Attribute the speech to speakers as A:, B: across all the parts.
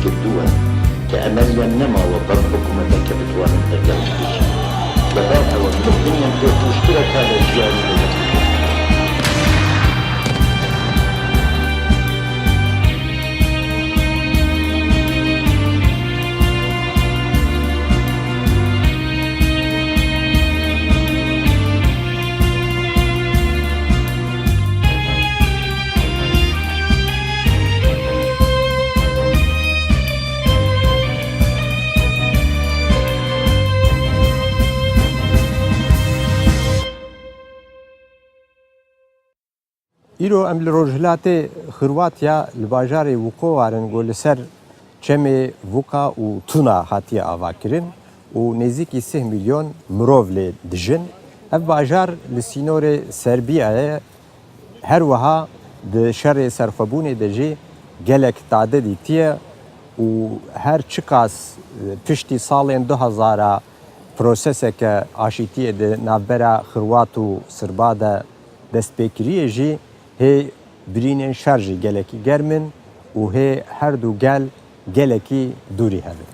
A: کردووە کە ئەمەلیان نەماوە بەم حکومەتە کە بتوانن لەگەڵی بژین. لەبەر ئەوە مردنیان پێ خۆشترە تا لە ژیانی لەگەڵ حکومەت.
B: Îro em li rojhilatê Xirwatya li bajarê Vukovar in ku li ser çemê Vuka û Tuna hatiye avakirin û nêzîkî sih milyon mirov lê dijin. Ev bajar li sînorê Serbiyayê ye. Her wiha di şerê serxwebûnê de jî gelek tade dîtiye û her çiqas piştî salên 2000 a proseseke aşîtiyê di navbera Xirwat û Sirba de dest pê kiriye jî hê birînên şer jî gelekî germ in û hê her du gel gelekî dûrî hev in.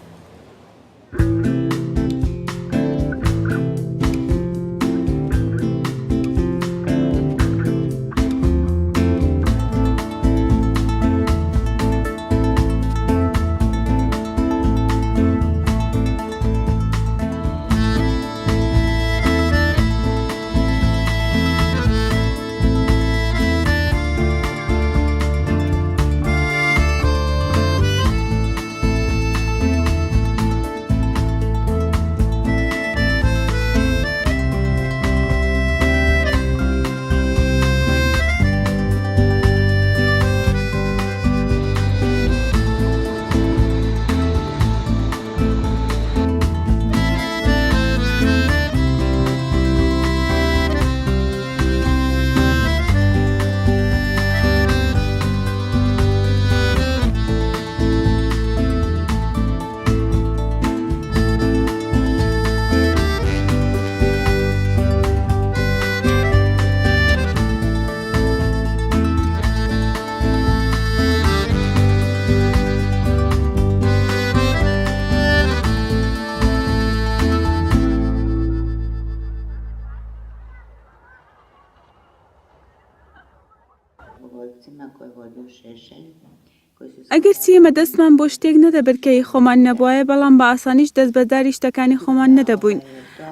C: ئەگەرچی ئێمە دەستمان بۆ شتێک نەدەبرد کە هی خۆمان نەبوایە، بەڵام بە ئاسانیش دەستبەرداری شتەکانی خۆمان نەدەبووین.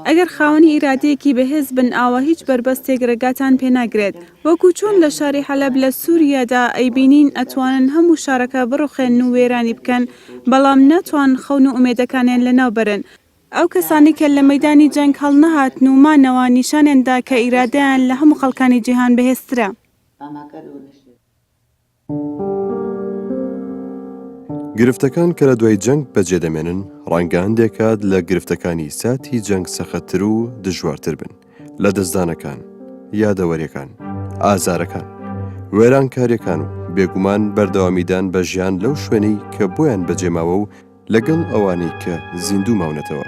C: ئەگەر خاوەنی ئیرادەیەکی بەهێز بن، ئاوا هیچ بەربەستێک ڕێگاتان پێ ناگرێت. وەکو چۆن لە شاری حەلەب لە سوریادا ئەیبینین ئەتوانن هەموو شارەکە بڕوخێنن و وێرانی بکەن، بەڵام ناتوانن خەون و ئومێدەکانیان لەناو بەرن. ئەو کەسانەی کە لە مەیدانی جەنگ هەڵنەهاتن و مانەوە، نیشانیان دا کە ئیرادەیان لە هەموو خەڵکانی جیهان بەهێزترە.
D: گرفتەکان کە لە دوای جەنگ بەجێ دەمێنن، ڕەنگە هەندێک کات لە گرفتەکانی ساتی جەنگ سەختتر و دژوارتر بن، لەدەستدانەکان، یادەوەریەکان، ئازارەکان، وێرانکاریەکان و بێگومان بەردەوامیدان بە ژیان لەو شوێنەی کە بۆیان بەجێماوە و لەگەڵ ئەوانەی کە زیندوو ماونەتەوە.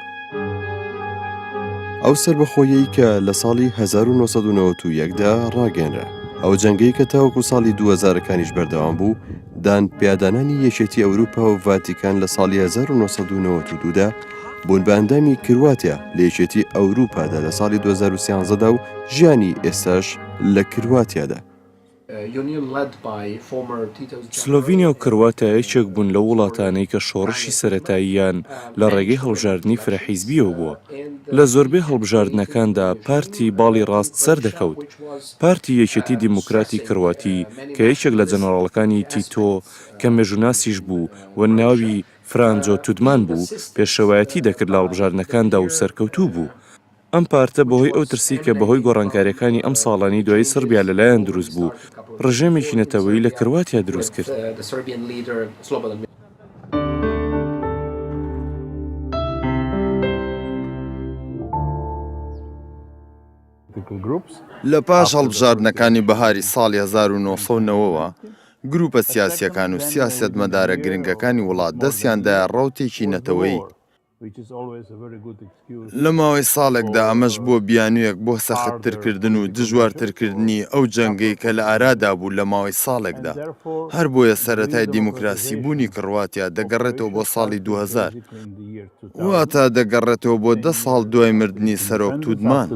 D: ئەو سەربەخۆییەی کە لە ساڵی 1991 دا ڕاگەیەنرا، ئەو جەنگەی کە تاوەکو ساڵی دووهەزارەکانیش بەردەوام بوو، دان پیادانانی یەکێتی ئەوروپا و ڤاتیکان لە ساڵی 1992 دا، بوون بە ئەندامی کرواتیا لە یەکێتی ئەوروپادا لە ساڵی 2013 دا و ژیانی ئێستاش لە کرواتیادا.
E: سلۆڤینیا و کرواتیا یەکێک بوون لەو وڵاتانەی کە شۆڕشی سەرەتاییان لە ڕێگەی هەڵبژاردنی فرە حیزبییەوە بووە. لە زۆربەی هەڵبژاردنەکاندا پارتی باڵی ڕاست سەردەکەوت. پارتی یەکێتی دیموکراتی کرواتی کە یەکێک لە جەنەڕاڵەکانی تیتۆ کە مێژووناسیش بوو و ناوی فرانجۆ تودمان بوو، پێشەوایەتی دەکرد لە هەڵبژاردنەکاندا و سەرکەوتوو بوو. ئەم پارتە بەهۆی ئەو ترسەی کە بەهۆی گۆڕانکارییەکانی ئەم ساڵانەی دوایی سڕبیا لەلایان دروست بوو، ڕژێمێکی نەتەوەیی لە کرواتیا دروست کرد.
F: لە پاش هەڵبژاردنەکانی بەهاری ساڵی 1990 وە، گروپە سیاسییەکان و سیاسەتمەدارە گرنگەکانی وڵات دەستیان دایە ڕەوتێکی نەتەوەیی. لە ماوەی ساڵێکدا ئەمەش بووە بیانوویەک بۆ سەختترکردن و دژوارترکردنی ئەو جەنگەی کە لە ئارادا بوو لە ماوەی ساڵێکدا. هەربۆیە سەرەتای دیموکراسی بوونی کڕواتیا دەگەڕێتەوە بۆ ساڵی 2000، واتە دەگەڕێتەوە بۆ دە ساڵ دوای مردنی سەرۆک تودمان.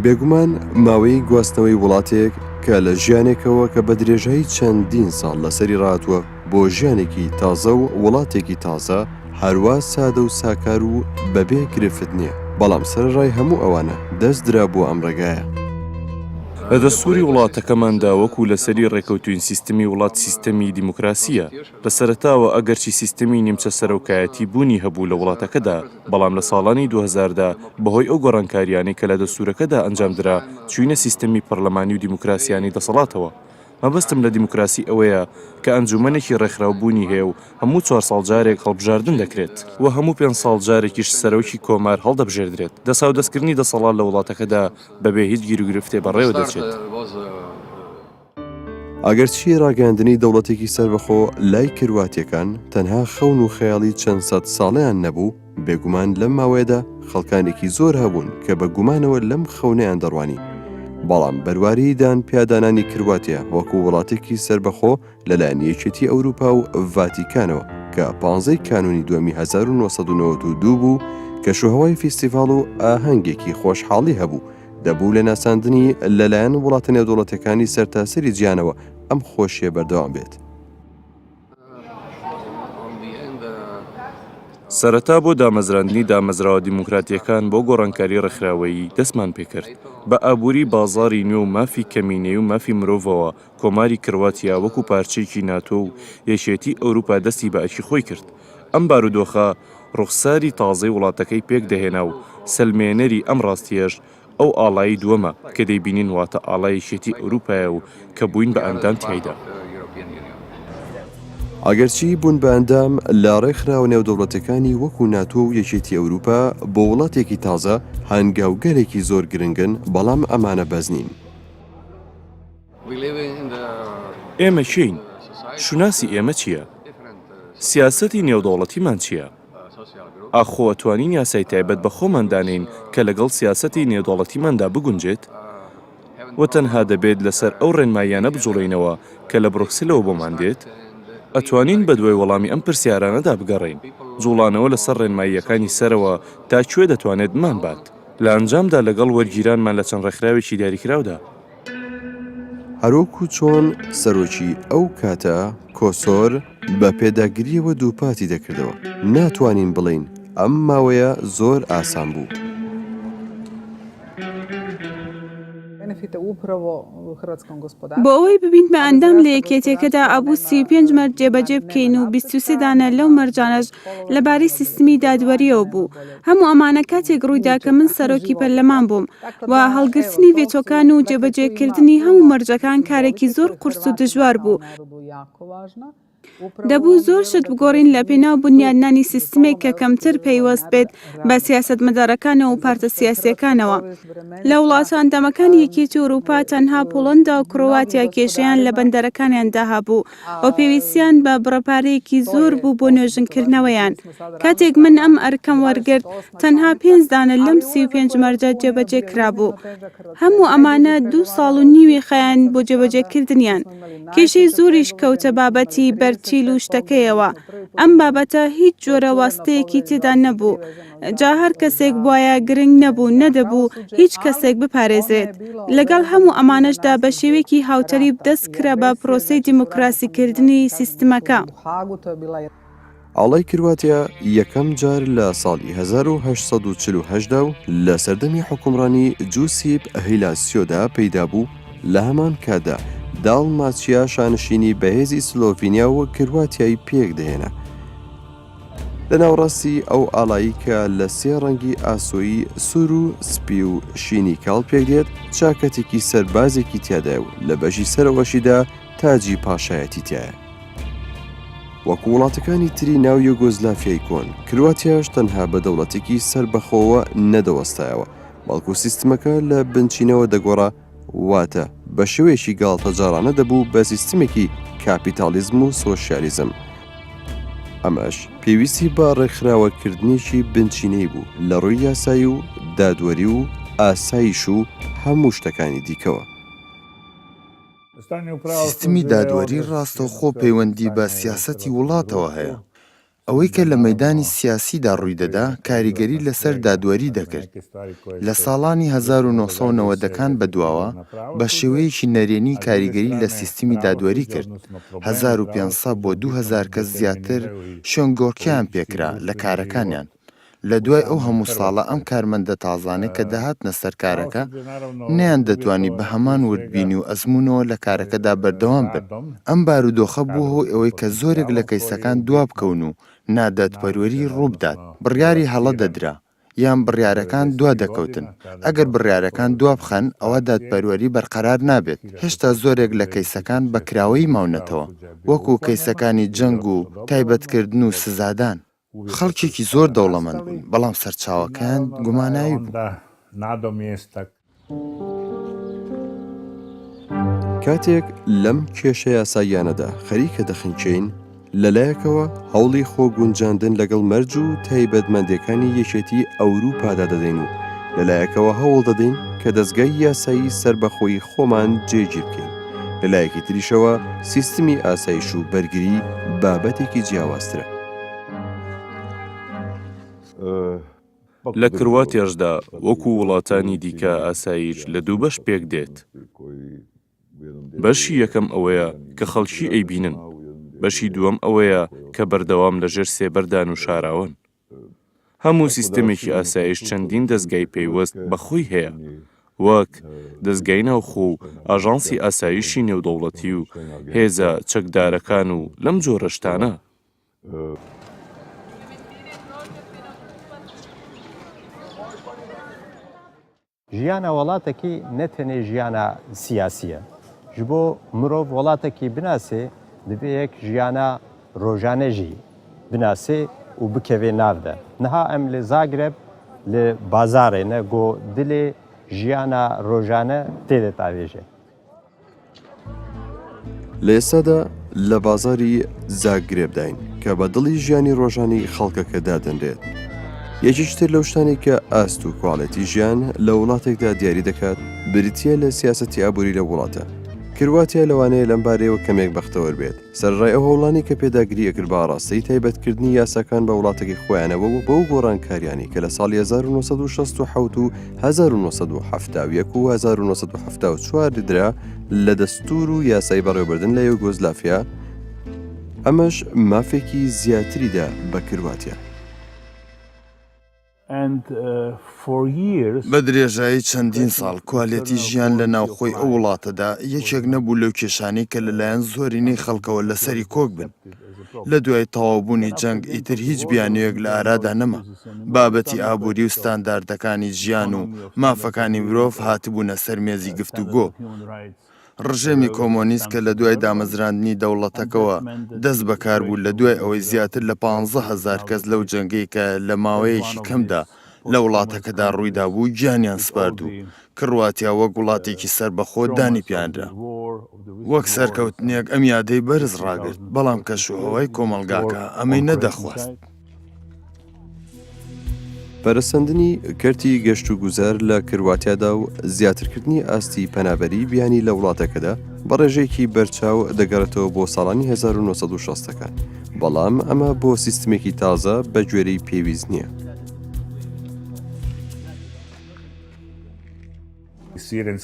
D: بێگومان ماوەی گواستنەوەی وڵاتێک کە لە ژیانێکەوە کە بە درێژایی چەندین ساڵ لەسەری ڕاهاتووە بۆ ژیانێکی تازە و وڵاتێکی تازە هەروا سادە و ساکار و بەبێ گرفت نییە، بەڵام سەرەڕای هەموو ئەوانە دەست درابووە ئەم ڕێگایە.
E: لە دەستووری وڵاتەکەماندا وەکو لەسەری ڕێکەوتوین سیستمی وڵات سیستەمی دیموکراسییە، لە سەرەتاوە ئەگەرچی سیستمی نیمچە سەرۆکایەتی بوونی هەبوو لە وڵاتەکەدا، بەڵام لە ساڵانی 2000 دا بەهۆی ئەو گۆڕانکارییانەی کە لە دەستوورەکەدا ئەنجامدرا چووینە سیستەمی پەرلەمانی و دیموکراسیانەی دەسەڵاتەوە. مەبەستم لە دیموکراسی ئەوەیە کە ئەنجوومەنێکی ڕێکخراو بوونی هەیە و هەموو چوار ساڵ جارێک هەڵبژاردن دەکرێت و هەموو پێنج ساڵ جارێکیش سەرۆکی کۆمار هەڵدەبژێردرێت. دەساودەستکردنی دەسەڵات لە وڵاتەکەدا بەبێ هیچ گیروگرفتێ بەڕێوە دەچێت.
D: ئەگەرچی ڕاگەیاندنی دەوڵەتێکی سەربەخۆ لای کرواتیەکان تەنها خەون و خەیاڵی چەند سەد ساڵەیان نەبوو، بێگومان لەم ماوەیەدا خەڵکانێکی زۆر هەبوون کە بە گومانەوە لەم خەونەیان دەڕوانی. بەڵام بەرواری دان پیادانانی کرواتیا وەکو وڵاتێکی سەربەخۆ لەلایەن یەکێتی ئەوروپا و ڤاتیکانەوە کە پانزەی کانونی دووەمی 1992 بوو، کەشوهەوای فیستیڤاڵ و ئاهەنگێکی خۆشحاڵی هەبوو، دەبوو لە ناساندنی لەلایەن وڵاتە نێودەوڵەتیەکانی سەرتاسەری جیهانەوە ئەم خۆشیە بەردەوام بێت.
E: سەرەتا بۆ دامەزراندنی دامەزراوە دیموکراتییەکان بۆ گۆڕانکاری ڕێکخراوەیی دەستمان پێکرد. بە ئابووری بازاڕی نوێ و مافی کەمینەیی و مافی مرۆڤەوە کۆماری کرواتیا وەکو پارچەیەکی ناتۆ و یەکێتی ئەوروپا دەستی بە ئەرکی خۆی کرد. ئەم بارودۆخە ڕوخساری تازەی وڵاتەکەی پێکدەهێنا و سەلمێنەری ئەم ڕاستییەش ئەو ئاڵای دووەمە کە دەیبینین واتە ئاڵای یەکێتی ئەوروپایە و کە بووین بە ئەندام تیایدا.
D: ئەگەرچی بوون بە ئەندام لە ڕێکخراوە نێودەوڵەتیەکانی وەکو ناتۆ و یەکێتی ئەوروپا بۆ وڵاتێکی تازە هەنگاوگەلێکی زۆر گرنگن، بەڵام ئەمانە بەس نین.
E: ئێمە کێین؟ شوناسی ئێمە چییە؟ سیاسەتی نێودەوڵەتیمان چییە؟ ئاخۆ ئەتوانین یاسای تایبەت بە خۆمان دانێین کە لەگەڵ سیاسەتی نێودەوڵەتیماندا بگونجێت؟ و تەنها دەبێت لەسەر ئەو ڕێنماییانە بجوڵێینەوە کە لە برۆکسلەوە بۆمان دێت؟ ئەتوانین بەدوای وەڵامی ئەم پرسیارانەدا بگەڕێین، جوڵانەوە لەسەر ڕێنماییەکانی سەرەوە تا کوێ دەتوانێت بمانبات؟ لە ئەنجامدا لەگەڵ وەرگیرانمان لە چەند ڕێکخراوێکی دیاریکراودا.
D: هەروەکو چۆن سەرۆکی ئەو کاتە، کۆسۆر، بە پێداگرییەوە دووپاتی دەکردەوە، ناتوانین بڵێین ئەم ماوەیە زۆر ئاسان بوو.
C: بۆ ئەوەی ببین بە ئەندام لە یەکێتیەکەدا ئەبوو 35 مەرج جێبەجێ بکەین و 23 دانە لەو مەرجانەش لەبارەی سیستمی دادوەریەوە بوو. هەموو ئەمانە کاتێک ڕوویدا کە من سەرۆکی پەرلەمان بووم و هەڵگرتنی ڤێتۆکان و جێبەجێکردنی هەموو مەرجەکان کارێکی زۆر قورس و دژوار بوو. دەبوو زۆر شت بگۆڕین لە پێناو بونیادنانی سیستمێک کە کەمتر پەیوەست بێت بە سیاسەتمەدارەکانەوە و پارتە سیاسییەکانەوە. لە وڵاتە ئەندامەکانی یەکێتی ئەوروپا تەنها پۆڵەندا و کرۆواتیا کێشەیان لە بەندەرەکانیاندا هەبوو و پێویستیان بە بڕە پارەیەکی زۆر بوو بۆ نۆژنکردنەوەیان. کاتێک من ئەم ئەرکەم وەرگرت تەنها پێنج دانە لەم 35 مەرجە جێبەجێ کرابوو. هەموو ئەمانە دوو ساڵ و نیوی خایاند بۆ جێبەجێکردنیان. کێشەی زۆریش کەوتە بابەتی بەرتیل و شتەکەیەوە. ئەم بابەتە هیچ جۆرە واستەیەکی تێدا نەبوو. جا هەر کەسێک بوایە گرنگ نەبوو نەدەبوو هیچ کەسێک بپارێزرێت. لەگەڵ هەموو ئەمانەشدا بە شێوەیەکی هاوتەریب دەست کرا بە پرۆسەی دیموکراسیکردنی سیستمەکە.
D: ئاڵای کرواتیا یەکەم جار لە ساڵی 1848 دا و لە سەردەمی حوکمڕانی جوسیپ هیلاسیۆدا پەیدا بوو، لە هەمان کاتدا داڵماچیا شانشینی بەهێزی سلۆڤینیا و کرواتیای پێکدەهێنا. لە ناوەڕاستی ئەو ئاڵایی کە لە سێ ڕەنگی ئاسۆیی سوور و سپی و شینی کاڵ پێکدێت، چاکەتێکی سەربازێکی تیادایە و لە بەشی سەرەوەشیدا تاجی پاشایەتی تیایە. وەکو وڵاتەکانی تری ناو یۆگۆزلافیای کۆن، کرواتیاش تەنها بە دەوڵەتێکی سەربەخۆوە نەدەوەستایەوە، بەڵکو سیستمەکە لە بنچینەوە دەگۆڕا، واتە بە شێوەیەکی گاڵتەجاڕانە دەبوو بە سیستمێکی کاپیتاڵیزم و سۆشیالیزم. ئەمەش پێویستی بە ڕێکخراوەکردنێکی بنچینەی بوو لە ڕووی یاسایی و دادوەری و ئاسایش و هەموو شتەکانی دیکەوە.
F: سیستمی دادوەری ڕاستەوخۆ پەیوەندی بە سیاسەتی وڵاتەوە هەیە. ئەوەی کە لە مەیدانی سیاسیدا ڕوویدەدا کاریگەری لەسەر دادوەری دەکرد. لە ساڵانی 1990 ەکان بەدواوە بە شێوەیەکی نەرێنی کاریگەری لە سیستمی دادوەری کرد، 1500 بۆ 2000 کەس زیاتر شوێنگۆڕکێیان پێکرا لە کارەکانیان. لە دوای ئەو هەموو ساڵە ئەم کارمەندە تازانەی کە دەهاتنە سەر کارەکە نەیاندەتوانی بە هەمان وردبینی و ئەزموونەوە لە کارەکەدا بەردەوام بن. ئەم بارودۆخە بووە هۆی ئەوەی کە زۆرێک لە کەیسەکان دوابکەون و نادادپەروەری ڕووبدات. بڕیاری هەڵە دەدرا یان بڕیارەکان دوادەکەوتن. ئەگەر بڕیارەکان دوابخەن ئەوا دادپەروەری بەرقەرار نابێت. هێشتا زۆرێک لە کەیسەکان بە کراوەیی ماونەتەوە، وەکو کەیسەکانی جەنگ و تایبەتکردن و سزادان. خەڵکێکی زۆر دەوڵەمەند بوون، بەڵام سەرچاوەکەیان گوماناوی بوو.
D: کاتێک لەم کێشە یاساییانەدا خەریکە دەخنکێین، لە لایەکەوە هەوڵی خۆ گونجاندن لەگەڵ مەرج و تایبەتمەندییەکانی یەکێتی ئەوروپادا دەدەین و لە لایەکەوە هەوڵ دەدەین کە دەزگای یاسایی سەربەخۆی خۆمان جێگیر بکەین، لە لایەکی تریشەوە سیستمی ئاسایش و بەرگری بابەتێکی جیاوازترە.
E: لە کرواتیاشدا وەکو وڵاتانی دیکە ئاسایش لە دوو بەش پێکدێت. بەشی یەکەم ئەوەیە کە خەڵکی ئەیبینن، بەشی دووەم ئەوەیە کە بەردەوام لەژێر سێبەردان و شاراوەن. هەموو سیستەمێکی ئاسایش چەندین دەزگای پەیوەست بە خۆی هەیە، وەک، دەزگای ناوخۆ و ئاژانسی ئاسایشی نێودەوڵەتی و هێزە چەکدارەکان و لەم جۆرە شتانە.
B: ژیانا وەڵاتەکی نە تەنێ ژیانا سیاسیە. ژ بۆ مرۆڤ وەڵاتەکی بناسێ دڤێ یەک ژیانا رۆژانە ژی بناسێ و بکەڤێ ناڤ دە. نها ئەم ل زاگرەب ل بازارێ نە گۆ دلێ ژیانا رۆژانە تێ دە تاوێژێ.
D: لە ئێستادا لە بازاری زاگرێبداین کە بە دڵی ژیانی ڕۆژانەی خەڵکەکە دادەنرێت. یەکێکی تر لەو شتانەی کە ئاست و کواڵێتی ژیان لە وڵاتێکدا دیاری دەکات بریتییە لە سیاسەتی ئابووری لەو وڵاتە. کرواتیا لەوانەیە لەم بارەیەوە کەمێک بەختەوەر بێت، سەرەڕای ئەو هەوڵانەی کە پێداگری ئەکرد بە ئاڕاستەی تایبەتکردنی یاساکان بە وڵاتەکەی خۆیانەوە و بەو گۆڕانکاریانەی کە لە ساڵی 1967 و 1971 و 1974 درا لە دەستور و یاسای بەڕێوەبردن لە یۆگۆزلافیا، ئەمەش مافێکی زیاتری دا بە کرواتیا.
F: بە درێژایی چەندین ساڵ کوالێتی ژیان لە ناوخۆی ئەو وڵاتەدا یەکێک نەبوو لەو کێشانەی کە لەلایەن زۆرینەی خەڵکەوە لەسەری کۆک بن. لە دوای تەواوبوونی جەنگ ئیتر هیچ بیانوویەک لە ئارادا نەما. بابەتی ئابووری و ستانداردەکانی ژیان و مافەکانی مرۆڤ هاتبوونە سەر مێزی گفتوگۆ. ڕژێمی کۆمۆنیست کە لە دوای دامەزراندنی دەوڵەتەکەوە دەست بەکار بوو لە دوای ئەوەی زیاتر لە 15 هەزار کەس لەو جەنگەی کە لە ماوەیەکی کەمدا لە وڵاتەکەدا ڕوویدابوو گیانیان سپارد و کڕواتیا وەک وڵاتێکی سەربەخۆ دانی پیانرا. وەک سەرکەوتنێک ئەم یادەی بەرز ڕاگرت، بەڵام کەشوهەوای کۆمەڵگاکە ئەمەی نەدەخواست.
D: پەرەسەندنی کەرتی گەشتوگوزار لە کرواتیادا و زیاترکردنی ئاستی پەنابەریی بیانی لە وڵاتەکەدا بە ڕێژەیەکی بەرچاو دەگەڕێتەوە بۆ ساڵانی 1960 ەکان، بەڵام ئەمە بۆ سیستمێکی تازە بە گوێرەی پێویست نییە.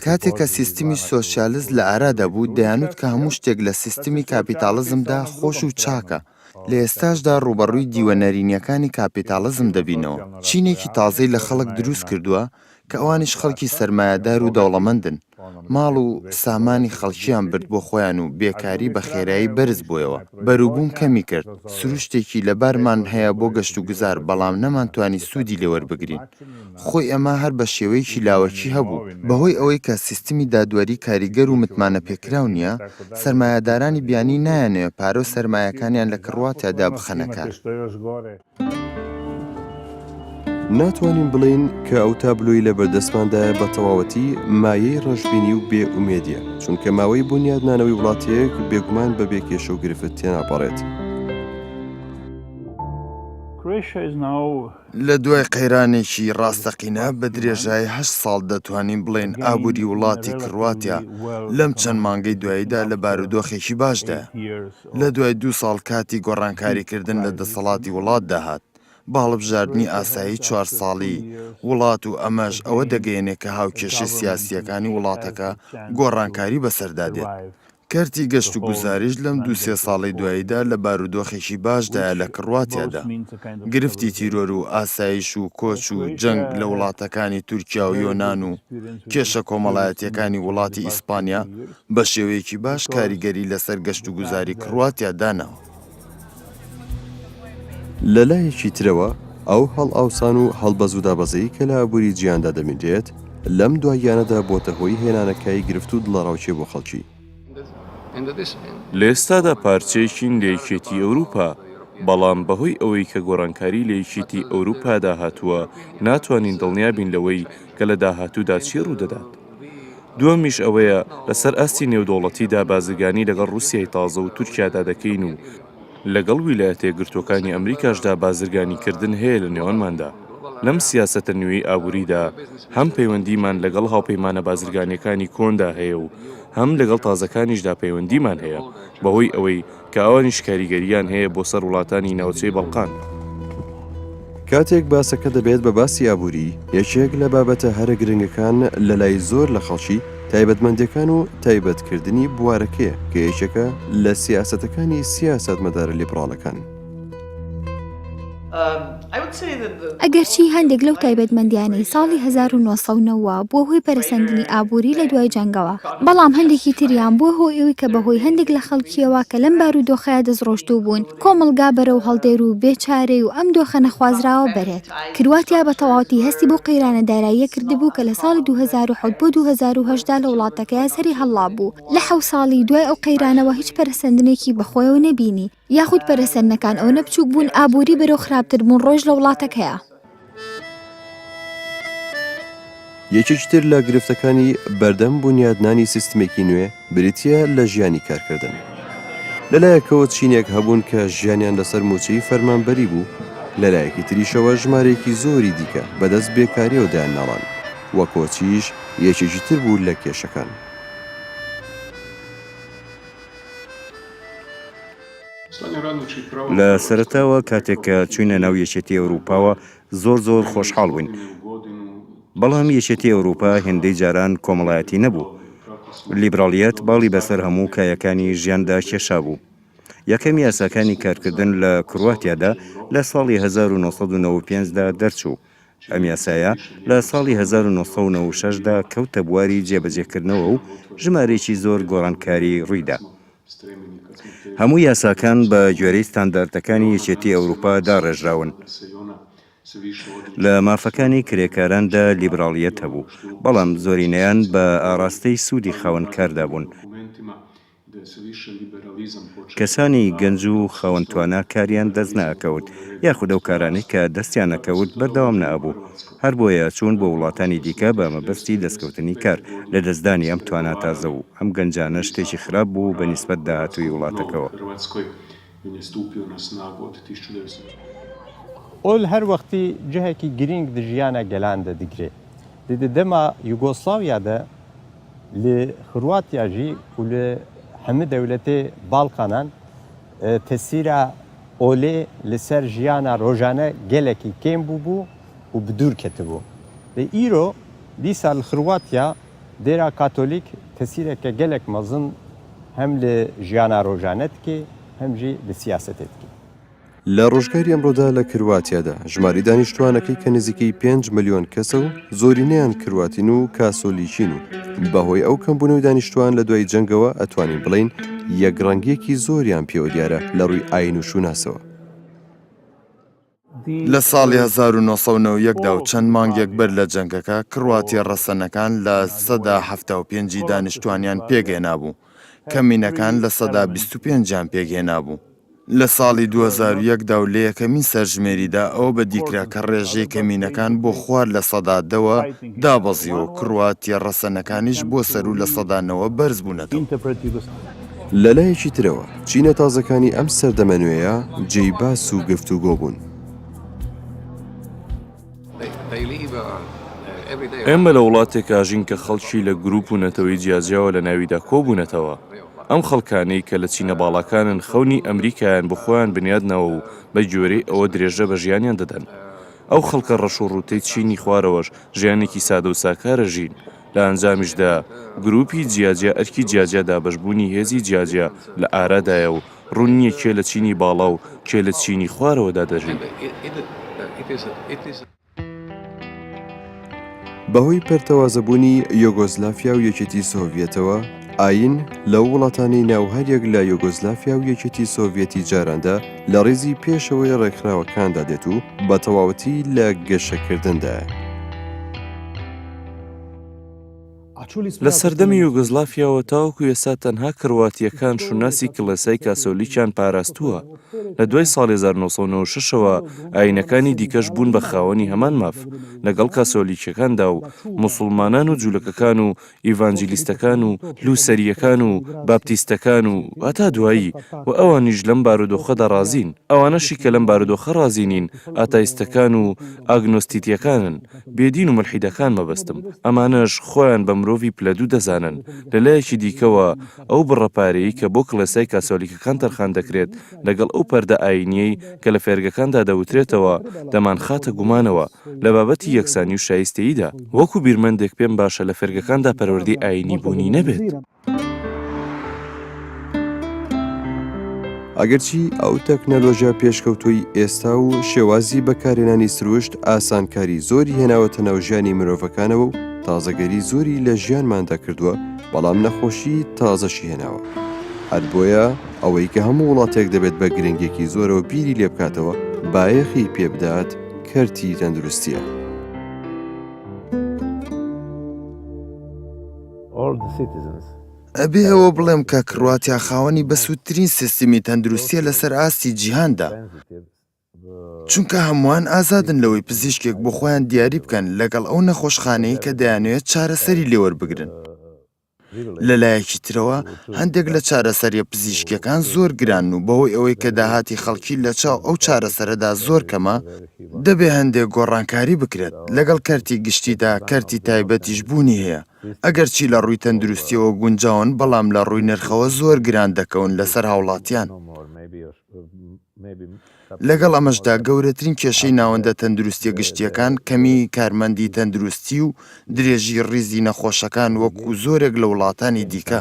F: کاتێک کە سیستمی سۆسیالست لە ئارادا بوو، دەیانوت کە هەموو شتێک لە سیستمی کاپیتاڵزمدا خۆش و چاکە، لە ئێستاشدا ڕووبەڕووی دیوە نەرێنییەکانی کاپیتاڵزم دەبینەوە. چینێکی تازەی لە خەڵک دروست کردووە کە ئەوانیش خەڵکی سەرمایەدار و دەوڵەمەندن. ماڵ و سامانی خەڵکیان برد بۆ خۆیان و بێکاری بە خێرایی بەرز بۆیەوە. بەروبووم کەمی کرد. سروشتێکی لەبارمان هەیە بۆ گەشتوگوزار بەڵام نەمانتوانی سوودی لێ وەربگرین. خۆی ئەمە هەر بە شێوەیەکی لاوەکی هەبوو. بەهۆی ئەوەی کە سیستمی دادوەری کاریگەر و متمانەپێکراو نییە، سەرمایەدارانی بیانی نایانەوێ پارە و سەرمایەکانیان لە کڕواتیادا بخەنە کار.
D: ناتوانین بڵێین کە ئەو تابلۆی لەبەردەستماندایە بە تەواوەتی مایەی ڕەشبینی و بێ ئومێدیە، چونکە ماوەی بونیادنانەوەی وڵاتێک بێگومان بەبێ کێشە و گرفت تێناپەڕێت.
F: لە دوای قەیرانێکی ڕاستەقینە بە درێژایی هەشت ساڵ دەتوانین بڵێین ئابووری وڵاتی کڕواتیا لەم چەند مانگەی دواییدا لە بارودۆخێکی باشدایە. لە دوای دوو ساڵ کاتی گۆڕانکاریکردن لە دەسەڵاتی وڵاتدا هات بە هەڵبژاردنی ئاسایی چوار ساڵی وڵات و ئەمەش ئەوە دەگەیەنێ کە هاوکێشە سیاسییەکانی وڵاتەکە گۆڕانکاری بەسەردا دێت. کەرتی گەشتوگوزاریش لەم دوو سێ ساڵەی دواییدا لە بارودۆخێکی باشدایە لە کڕواتیادا. گرفتی تیرۆر و ئاسایش و کۆچ و جەنگ لە وڵاتەکانی تورکیا و یۆنان و کێشە کۆمەڵایەتییەکانی وڵاتی ئیسپانیا بە شێوەیەکی باش کاریگەری لەسەر گەشتوگوزاری کڕواتیا داناوە.
D: لە لایەکی ترەوە ئەو هەڵئاوسان و هەڵبەزودابەزەی کە لە ئابووری جیهاندا دەبینرێت، لەم دواییانەدا بۆتە هۆی هێنانەکای گرفت و دڵەڕاوکێ بۆ خەڵکی.
E: لە ئێستادا پارچەیەکین لە یەکێتی ئەوروپا، بەڵام بەهۆی ئەوەی کە گۆڕانکاری لە یەکێتی ئەوروپادا هاتووە، ناتوانین دڵنیا بین لەوەی کە لە داهاتوودا چی ڕوودەدات. دووەمیش ئەوەیە لەسەر ئاستی نێودەوڵەتیدا بازرگانی لەگەڵ ڕووسیای تازە و تورکیادا دەکەین و لەگەڵ ویلایەتە یەکگرتووەکانی ئەمریکاشدا بازرگانیکردن هەیە لە نێوانماندا. لەم سیاسەتە نوێی ئابووریدا هەم پەیوەندیمان لەگەڵ هاوپەیمانە بازرگانییەکانی کۆندا هەیە و هەم لەگەڵ تازەکانیشدا پەیوەندیمان هەیە بەهۆی ئەوەی کە ئەوانیش کاریگەرییان هەیە بۆ سەر وڵاتانی ناوچەی بەڵقان.
D: کاتێک باسەکە دەبێت بە باسی ئابووری، یەکێک لە بابەتە هەرە گرنگەکان لە لای زۆر لە خەڵکی، تایبەتمەندییەکان و تایبەتکردنی بوارەکەیە کە یەکێکە لە سیاسەتەکانی سیاسەتمەدارە لیبڕاڵەکان.
G: ئەگەرچی هەندێک لەو تایبەتمەندیانەی ساڵی 1990 بووە هۆی پەرەسەندنی ئابووری لە دوای جەنگەوە، بەڵام هەندێکی تریان بووە هۆی ئەوەی کە بەهۆی هەندێک لە خەڵکییەوە کە لەم بارودۆخەیا دەستڕۆشتوو بوون، کۆمەڵگا بەرەو هەڵدێر و بێ چارەی و ئەم دۆخە نەخوازراوە بەرێت. کرواتیا بە تەواوەتی هەستی بەو قەیرانە داراییە کردبوو کە لە ساڵی 2007 بۆ 2008 دا لە وڵاتەکەیا سەری هەڵڵابوو. لە حەوت ساڵی دوای ئەو قەیرانەوە هیچ پەرەسەندنێکی بەخۆیەوە نەبینی. یاخود پەرەسەندنەکان ئەونە بچووک بوون ئابووری بەرەو خراپتر بوون ڕۆیشت لە وڵاتەکەیا.
D: یەکێکی تر لە گرفتەکانی بەردەم بونیادنانی سیستمێکی نوێ بریتییە لە ژیانی کارکردن. لە لایەکەوە چینێک هەبوون کە ژیانیان لەسەر مووچەی فەرمانبەری بوو، لە لایەکی تریشەوە ژمارەیەکی زۆری دیکە بەدەست بێکارییەوە دەیانناڵاند و کۆچیش یەکێکی تر بوو لە کێشەکان.
H: لە سەرەتاوە کاتێک کە چووینە ناو یەکێتی ئەوروپاوە زۆر زۆر خۆشحاڵ بووین. بەڵام یەکێتی ئەوروپا هێندەی جاران کۆمەڵایەتی نەبوو. لیبراڵیەت باڵی بەسەر هەموو کایەکانی ژیاندا کێشابوو. یەکەم یاساکانی کارکردن لە کرواتیادا لە ساڵی 1995 دا دەرچوو. ئەم یاسایە لە ساڵی 1996 دا کەوتە بواری جێبەجێکردنەوە و ژمارەیەکی زۆر گۆڕانکاری ڕوویدا. هەموو یاساکان بە گوێرەی ستانداردەکانی یەکێتی ئەوروپا داڕێژراون. لە مافەکانی کرێکاراندا لیبراڵیەت هەبوو، بەڵام زۆرینەیان بە ئاڕاستەی سوودی خاوەنکاردا بوون. کەسانی گەنج و خاوەن توانا کاریان دەست نەئەکەوت، یاخود ئەو کارانەی کە دەستیان ئەکەوت بەردەوام نەئەبوو، هەر بۆیە چوون بۆ وڵاتانی دیکە بە مەبەستی دەستکەوتنی کار، لەدەستدانی ئەم توانا تازە و ئەم گەنجانە شتێکی خراپ بوو بە نیسبەت داهاتووی وڵاتەکەوە.
B: ئۆل هەر وەختی جهێکی گرینگ di ژیانا گەلان de digre. Lê di dema Yugoslavya de li Xirwatya jî û li hemû dewletê Balkanan tesîra olê li ser jiyana rojane gelekî kêm bûbû û bi dûr ketibû. Lê îro dîsa li Xirwatya dêra Katolîk tesîreke gelek mezin hem li jiyana rojane dike hem jî li siyasetê dike.
D: لە ڕۆژگاری ئەمڕۆدا لە کرواتیادا ژمارەی دانیشتووانەکەی کە نزیکەی پێنج ملیۆن کەسە و زۆرینەیان کرواتین و کاسۆلیکین و بەهۆی ئەو کەمبوونەوەی دانیشتووان لە دوای جەنگەوە ئەتوانین بڵێین یەکڕەنگییەکی زۆریان پێوە دیارە لە ڕووی ئایین و شوناسەوە.
F: لە ساڵی 1991 دا و چەند مانگێک بەر لە جەنگەکە، کڕواتییە ڕەسەنەکان 75% ی دانیشتووانیان پێکهێنابوو، کەمینەکان 25% یان پێکهێنابوو. لە ساڵی 2001 دا و لە یەکەمین سەرژمێریدا ئەوە بەدیکرا کە ڕێژەی کەمینەکان بۆ خوار لە دە وە دابەزیوە و کڕواتییە ڕەسەنەکانیش بۆ سەروو نەوە بەرزبوونەتەوە.
D: لە لایەکی ترەوە چینە تازەکانی ئەم سەردەمە نوێیە جێی باس و گفتوگۆ بوون.
E: ئێمە لە وڵاتێک ئاژین کە خەڵکی لە گروپ و نەتەوەی جیاجیاوە لە ناویدا کۆبوونەتەوە. ئەم خەڵکانەی کە لە چینە باڵاکانن خەونی ئەمریکایان بۆ خۆیان بنیاد ناوە و بە گوێرەی ئەوە درێژە بە ژیانیان دەدەن. ئەو خەڵکە ڕەش و ڕووتەی چینی خوارەوەش ژیانێکی سادە و ساکار ئەژین. لە ئەنجامیشدا گروپی جیاجیا ئەرکی جیاجیا دابەشبوونی هێزی جیاجیا لە ئارادایە و ڕوون نییە کێ لە چینی باڵا و کێ لە چینی خوارەوەدا دەژین.
D: بەهۆی پەرتەوازەبوونی یۆگۆسلافیا و یەکێتی سۆڤیەتەوە، ئایین لەو وڵاتانەی ناو هەریەک لە یۆگۆسلافیا و یەکێتی سۆڤیەتی جاراندا لە ڕیزی پێشەوەی ڕێکخراوەکاندا دێت و بە تەواوەتی لە گەشەکردندایە.
E: لە سەردەمی یوگۆسلافیاوە تاوەکو ئێستا تەنها کرواتییەکان شوناسی کڵێسای کاسۆلیکیان پاراستووە. لە دوای ساڵی 1996 ەوە ئایینەکانی دیکەش بوون بە خاوەنی هەمان ماف لەگەڵ کاسۆلیکیەکاندا و موسوڵمانان و جولەکەکان و ئیڤانجیلیستەکان و لوسەرییەکان و باپتیستەکان و هەتا دوایی و ئەوانیش لەم بارودۆخەدا ڕازین. ئەوانەشی کە لەم بارودۆخە ڕازی نین ئاتایستەکان و ئاگنۆستیتیەکانن. بێدین و مولحیدەکان مەبەستم، ئەمانەش خۆیان بە مرۆڤی پلە دوو دەزانن، لە لایەکی دیکەوە ئەو بڕە پارەیەی کە بۆ کڵێسای کاسۆلیکەکان تەرخان دەکرێت لەگەڵ ئەو پەردە ئایینیەی کە لە فێرگەکاندا دەوترێتەوە دەمانخاتە گومانەوە لە بابەتی یەکسانی و شایستەییدا. وەکو بیرمەندێک پێم باشە لە فێرگەکاندا پەروەردەی ئایینی بوونی نەبێت.
D: ئەگەرچی ئەو تەکنەلۆژیا پێشکەوتووەی ئێستا و شێوازی بەکارهێنانی سروشت ئاسانکاری زۆری هێناوەتە ناو ژیانی مرۆڤەکانەوە و تازەگەری زۆری لە ژیانماندا کردووە، بەڵام نەخۆشی تازەشی هێناوە. هەر بۆیە ئەوەی کە هەموو وڵاتێک دەبێت بە گرنگیەکی زۆرەوە بیری لێبکاتەوە، بایەخی پێبدات، کەرتی تەندروستییە.
F: ئەبێ ئەوە بڵێم کە کڕواتیا خاوەنی بەسوودترین سیستمی تەندروستییە لەسەر ئاستی جیهاندا، چونکە هەمووان ئازادن لەوەی پزیشکێک بۆ خۆیان دیاری بکەن لەگەڵ ئەو نەخۆشخانەی کە دەیانەوێت چارەسەری لێوەربگرن. لە لایەکی ترەوە هەندێک لە چارەسەرییە پزیشکییەکان زۆر گرانن و بەهۆی ئەوەی کە داهاتی خەڵکی لە چاو ئەو چارەسەرەدا زۆر کەمە، دەبێ هەندێک گۆڕانکاری بکرێت، لەگەڵ کەرتی گشتیدا کەرتی تایبەتیش بوونی هەیە، ئەگەرچی لە ڕووی تەندروستییەوە گونجاون، بەڵام لە ڕووی نرخەوە زۆر گران دەکەون لەسەر هاوڵاتیان. لەگەڵ ئەمەشدا گەورەترین کێشەی ناوەندە تەندروستییە گشتییەکان کەمیی کارمەندی تەندروستی و درێژی ڕیزی نەخۆشەکان وەکو زۆرێک لە وڵاتانی دیکە.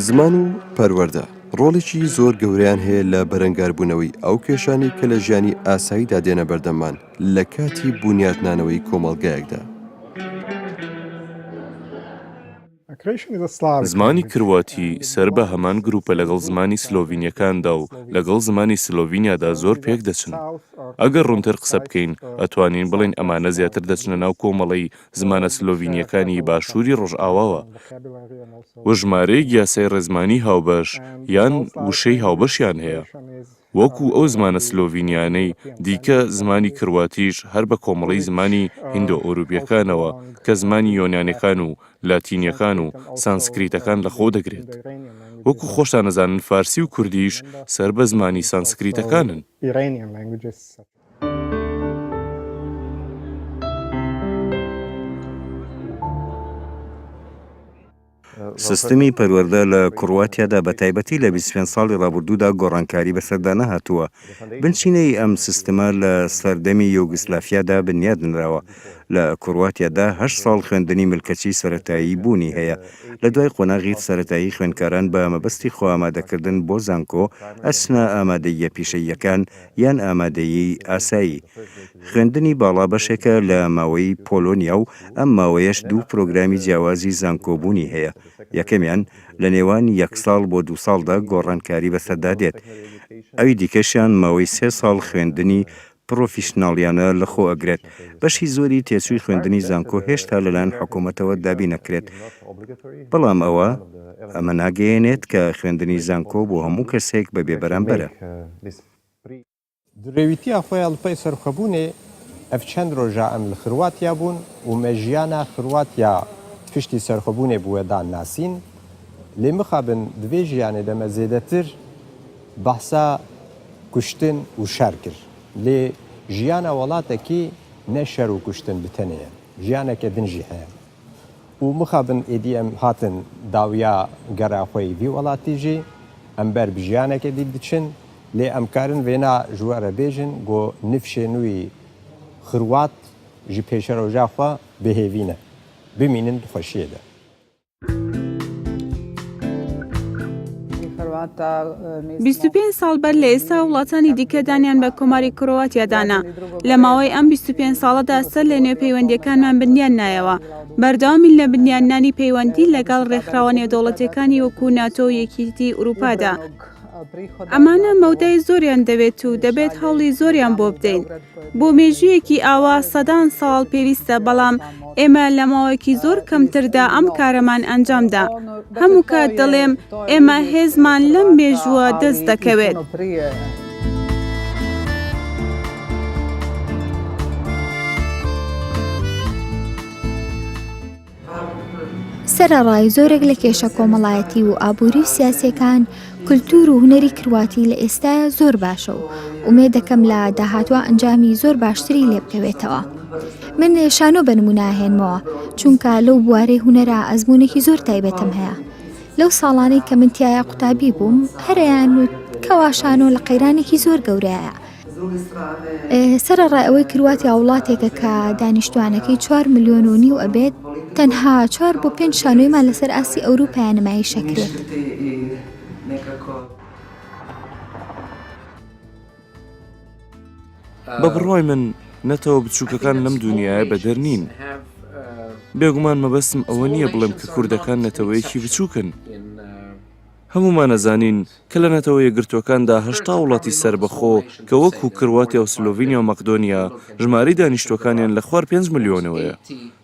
D: زمان و پەروەردە ڕۆڵێکی زۆر گەورەیان هەیە لە بەرەنگاربوونەوەی ئەو کێشانەی کە لە ژیانی ئاساییدا دێنە بەردەممان لە کاتی بونیادنانەوەی کۆمەڵگایەکدا.
E: زمانی کرواتی سەر بە هەمان گرووپە لەگەڵ زمانی سلۆڤینییەکاندا و لەگەڵ زمانی سلۆڤینیادا زۆر پێک دەچن. ئەگەر ڕوونتر قسە بکەین، ئەتوانین بڵێین ئەمانە زیاتر دەچنە ناو کۆمەڵەی زمانە سلۆڤینییەکانی باشووری ڕۆژئاواوە و ژمارەیەک یاسای ڕێزمانی هاوبەش یان وشەی هاوبەشیان هەیە. وەکو ئەو زمانە سلۆڤینیانەی دیکە زمانی کرواتیش هەر بە کۆمەڵەی زمانی هیندۆئەوروپیەکانەوە کە زمانی یۆنانیەکان و لاتینیەکان و سانسکریتەکان لە خۆ دەگرێت. وەکو خۆشتان ئەزانن فارسی و کوردیش سەر بە زمانی سانسکریتەکانن.
H: سیستمی پەروەردە لە کرواتیادا بە تایبەتی لە 25 ساڵی ڕابردوودا گۆڕانکاری بەسەردا نەهاتووە. بنچینەی ئەم سیستمە لە سەردەمی یوگسلافیادا بنیاد نراوە. لە کرواتیادا هەشت ساڵ خوێندنی ملکەچی سەرەتایی بوونی هەیە. لە دوای قۆناغی سەرەتایی خوێندکاران بە مەبەستی خۆئامادەکردن بۆ زانکۆ ئەچنە ئامادەییە پیشەییەکان یان ئامادەیی ئاسایی. خوێندنی باڵا بەشێکە لە ماوەی پۆلۆنیا و ئەم ماوەیەش دوو پرۆگرامی جیاوازی زانکۆ بوونی هەیە، یەکەمیان لە نێوان یەک ساڵ بۆ دوو ساڵدا گۆڕانکاری بەسەردا دێت، ئەوی دیکەشیان ماوەی سێ ساڵ خوێندنی پڕۆفیشناڵیانە لەخۆ ئەگرێت. بەشی زۆری تێچووی خوێندنی زانکۆ هێشتا لەلایەن حکوومەتەوە دابین ئەکرێت، بەڵام ئەوە ئەمە ناگەیەنێت کە خوێندنی زانکۆ بۆ هەموو کەسێک بە بێ بەرامبەرە.
B: Di rêwîtiya xwe ya li pey serxwebûnê ev çend roja em li Xirwatiya bûn û me jiyana Xirwatiya piştî serxwebûnê bi we dan nasîn. Lê mixabin di vê jiyanê de me zêdetir behsa. کوشتن û şer kir. Lê jiyana welatekî ne şer û kuştin bi tenê ye. Jiyaneke din jî heye. Û mixabin êdî em hatin dawiya gera xwe yê vî welatî jî, em ber bi jiyaneke dî diçin, lê em karin vêna ji we re bêjin ku nifşê nû yê Xirwat ji pêşeroja xwe bihêvî ne. Bimînin di xweşiyê de.
C: 25 ساڵ بەر لە ئێستا وڵاتانی دیکە دانیان بە کۆماری کرۆواتیا دانا. لە ماوەی ئەم 25 ساڵەدا سەر لە نوێ پەیوەندییەکانمان بنیان نایەوە. بەردەوامین لە بنیاننانی پەیوەندی لەگەڵ ڕێکخراوە نێودەوڵەتییەکانی وەکو ناتۆ و یەکیتی ئورووپادا. ئەمانە مەودای زۆریان دەوێت و دەبێت هەوڵی زۆریان بۆ بدەین. بۆ مێژوویەکی ئاوا سەدان ساڵ پێویستە، بەڵام ئێمە لە ماوەیەکی زۆر کەمتردا ئەم کارەمان ئەنجامدا. هەموو کات دەڵێم ئێمە هێزمان لەم مێژووە دەست دەکەوێت.
G: سەرەڕای زۆرێک لە کێشە کۆمەڵایەتی و ئابووری و سیاسیەکان، کولتوور و هونەری کرواتی لە ئێستایا زۆر باشە و ئومێد دەکەم لە داهاتووا ئەنجامی زۆر باشتری لێ بکەوێتەوە. من شانۆ بە نموونە ئەهێنمەوە، چونکە لەو بوارەی هونەرا ئەزموونێکی زۆر تایبەتم هەیە. لەو ساڵانەی کە من تیایا قوتابی بووم، هەر ئەیانوت کەوا شانۆ لە قەیرانێکی زۆر گەورەیایە. سەرەڕای ئەوەی کرواتیا وڵاتێکە کە دانیشتوانەکەی چوار ملیۆن و نیو ئەبێت، تەنها چوار بۆ پێنج شانۆیمان لەسەر ئاستی ئەوروپایا نمایش ئەکرێت.
E: بە بڕوای من نەتەوە بچووکەکان لەم دونیایە بەدەر نین. بێگومان مەبەستم ئەوە نییە بڵێم کە کوردەکان نەتەوەیەکی بچووکن. هەموومان ئەزانین کە لە نەتەوە یەکگرتووەکاندا 80 وڵاتی سەربەخۆ کە وەکوو کرواتیا و سلۆڤینیا و مەقدۆنیا ژمارەی دانیشتووەکانیان لە خوار پێنج ملیۆنەوەیە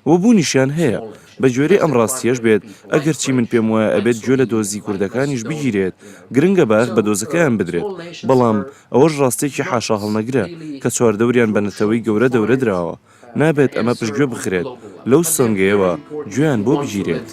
E: و بوونیشیان هەیە بە گوێرەی ئەم ڕاستییەش بێت ئەگەرچی من پێم وایە ئەبێت گوێ لە دۆزی کوردەکانیش بگیرێت گرنگە بایەخ بە دۆزەکەیان بدرێت بەڵام ئەوەش ڕاستییەکی حاشاهەڵنەگرە کە چواردەوریان بە نەتەوەی گەورە دەورە دراوە نابێت ئەمە پشتگوێ بخرێت، لەو سۆنگەیەوە گوێیان بۆ بگیرێت.